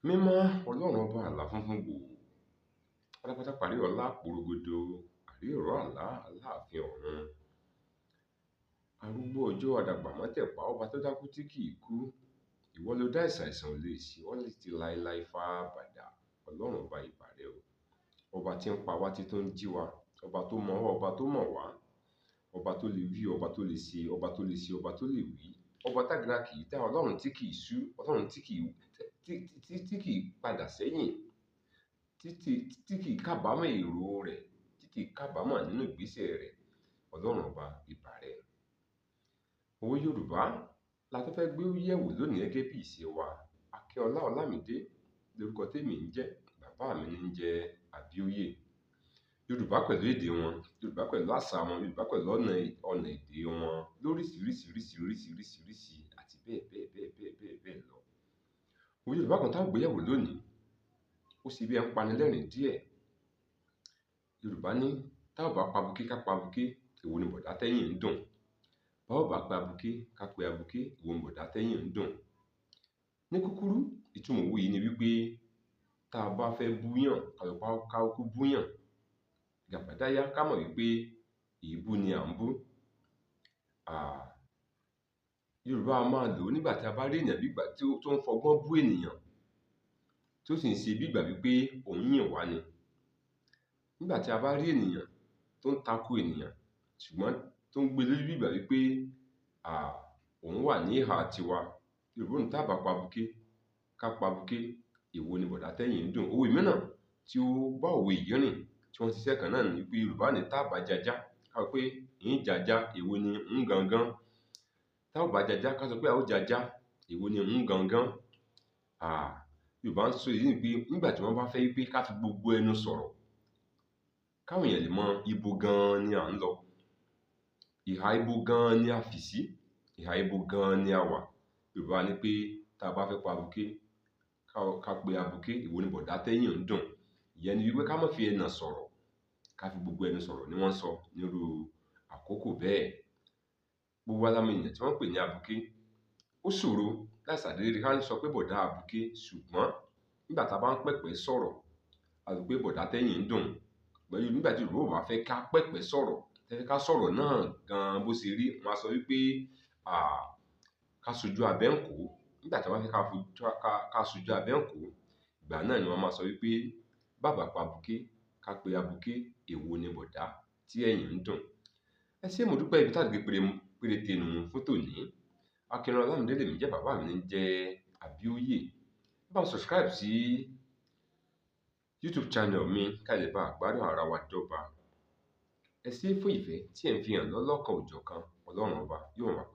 Mímọ́ Ọlọ́run ọba àlà funfun gbòò, pátápátá parí ọlá porogodo, àrí ìró àlá aláàfin ọ̀run. Arúgbó ọjọ́ àdàgbà mọ́tẹ̀pá, ọba tó dákú tí kì í kú. Ìwọ ló dá ìsàn, àìsàn ò lè ṣe ọ́ ti láéláé fá bàdà. Ọlọ́run ọba ìbà rẹ o. Ọba tí ń pa wá tí tó ń jí wa, ọba tó mọ̀ wá, ọba tó mọ̀ wá, ọba tó lè wí, ọba tó lè ṣe, ọba tó lè ṣe, ọba tó lè wí, ọba tágara kì í dá, Ọlọ́run tí kì í sú, Ọlọ́run tí kì í tí kì í padà sẹ́yìn, tí kì í kábàámọ̀ èrò rẹ̀, tí kì í kábàámọ̀ nínú ìgbésẹ̀ rẹ̀. Ọlọ́run ọba ìbà rẹ. Òwe Yorùbá la tó fẹ́ gbé yẹ̀wò lónìí gẹ́gẹ́ bí ìṣe wa. Akínọlá Ọlámídé lórúkọ tèmi ń jẹ́, bàbá mi ní ń jẹ́ Àbíóyè. Yorùbá pẹ̀lú èdè wọn, Yorùbá pẹ̀lú àṣà wọn, Yorùbá pẹ̀lú ọ̀nà èdè wọn lóríṣiríṣiríṣiríṣiríṣiríṣi àti bẹ́ẹ̀ bẹ́ẹ̀ bẹ́ẹ̀ bẹ́ẹ̀ bẹ́ẹ̀ bẹ́ẹ̀ lọ. Òwe Yorùbá kan táwọn gbéyẹ̀wò lónìí, ó ṣe bí ẹ ń panilẹ́rìn díẹ̀. Yorùbá ní tá ò bá pabuké ká pabuké, èwo ni bọ̀dá tẹ́yìn ń dùn? Bá ò bá pe abuké ká pe abuké, èwo ni bọ̀dá tẹ́yìn ń dùn? Ní kúkúrú, ìtumọ̀ òwe yìí ni wípé tá a bá fẹ́ búyàn, ká kúkú búyàn. Gàbádáyá ká mọ̀ wípé èébú ni à ń bú. Yorùbá a máa lò ó nígbà tí a bá rí ènìyàn bí ìgbà tó ń fọgbọ́n bú ènìyàn, tó sì ń ṣe bí ìgbà wípé òun yìn wá ni. Nígbà tí a bá rí ènìyàn tó ń tako ènìyàn, ṣùgbọ́n tó ń gbé lórí bí ìgbà wípé òun wà ní ìhà tiwa. Yorùbá ní tá bá pabuké ká pabuké, èwo ni bọ̀dá tẹ́yìn ń dùn? Òwe mìíràn tí ó bá òwe yìí rìn tí wọ́n ṣiṣẹ́ kan náà ni wípé Yorùbá ní tá bá jajá ká sọ pé ń jajá, èwo ni ń gangan? Tá ò bá jajá ká sọ pé a ó jajá, èwo ni ń gangan? Yorùbá ń sọ èyí pé nígbà tí wọ́n bá fẹ́ wípé ká fi gbogbo ẹnu sọ̀rọ̀, káwọn èèyàn lè mọ ibo gan-an ni à ń lọ, ìhà ibo gan-an ni a fì sí, ìhà ibo gan-an ni a wà. Yorùbá ní pé tá a bá fẹ́ pa abuké ká pe abuké, èwo ni bọ̀dá tẹ́yìn ń dùn? Ìyẹn ni wípé ká má fi ẹnà sọ̀rọ̀, ká fi gbogbo ẹnu sọ̀rọ̀ ni wọ́n ń sọ nírú àkókò bẹ́ẹ̀. Gbogbo wa la mọ ènìyàn tí wọ́n ń pè ní abuké. Ó ṣòro láti ṣàdédé ká sọ pé bọ̀dá abuké, ṣùgbọ́n nígbà tá a bá ń pẹ̀pẹ̀ sọ̀rọ̀, a sọ pé bọ̀dá tẹ́yìn ń dùn. Pẹ̀lú nígbà tí Yorùbá ò bá fẹ́ ká pẹ̀pẹ̀ sọ̀rọ̀, tẹ́ ká sọ̀rọ̀ náà gan-an bó ṣe rí, wọ́n á sọ wípé ká sojú abẹ́ ń kó. Nígbà tí wọ́n bá fẹ́ ká sojú abẹ́ ń kó, ìgbà náà ni wọ́n máa sọ wípé bàbá pa abuké ká pe abuké, èwo ni bọ̀dá tí ẹ̀yìn ń dùn? Ẹ ṣé, mo dúpẹ́. Ibi tá a ti gbé péréte nù fún tòní. Akínọlá Ọlámídé lèmi jẹ́, bàbá mi ní jẹ́ Àbíóyè. Bá mi subscribe sí YouTube channel mi ká lè bá àgbádùn ara wa dọ́ba. Ẹ ṣé fún ìfẹ́ tí ẹ̀ ń fi hàn lọ́lọ́kan òjọ̀kan. Ọlọ́run ọba yóò wà pẹ̀lú.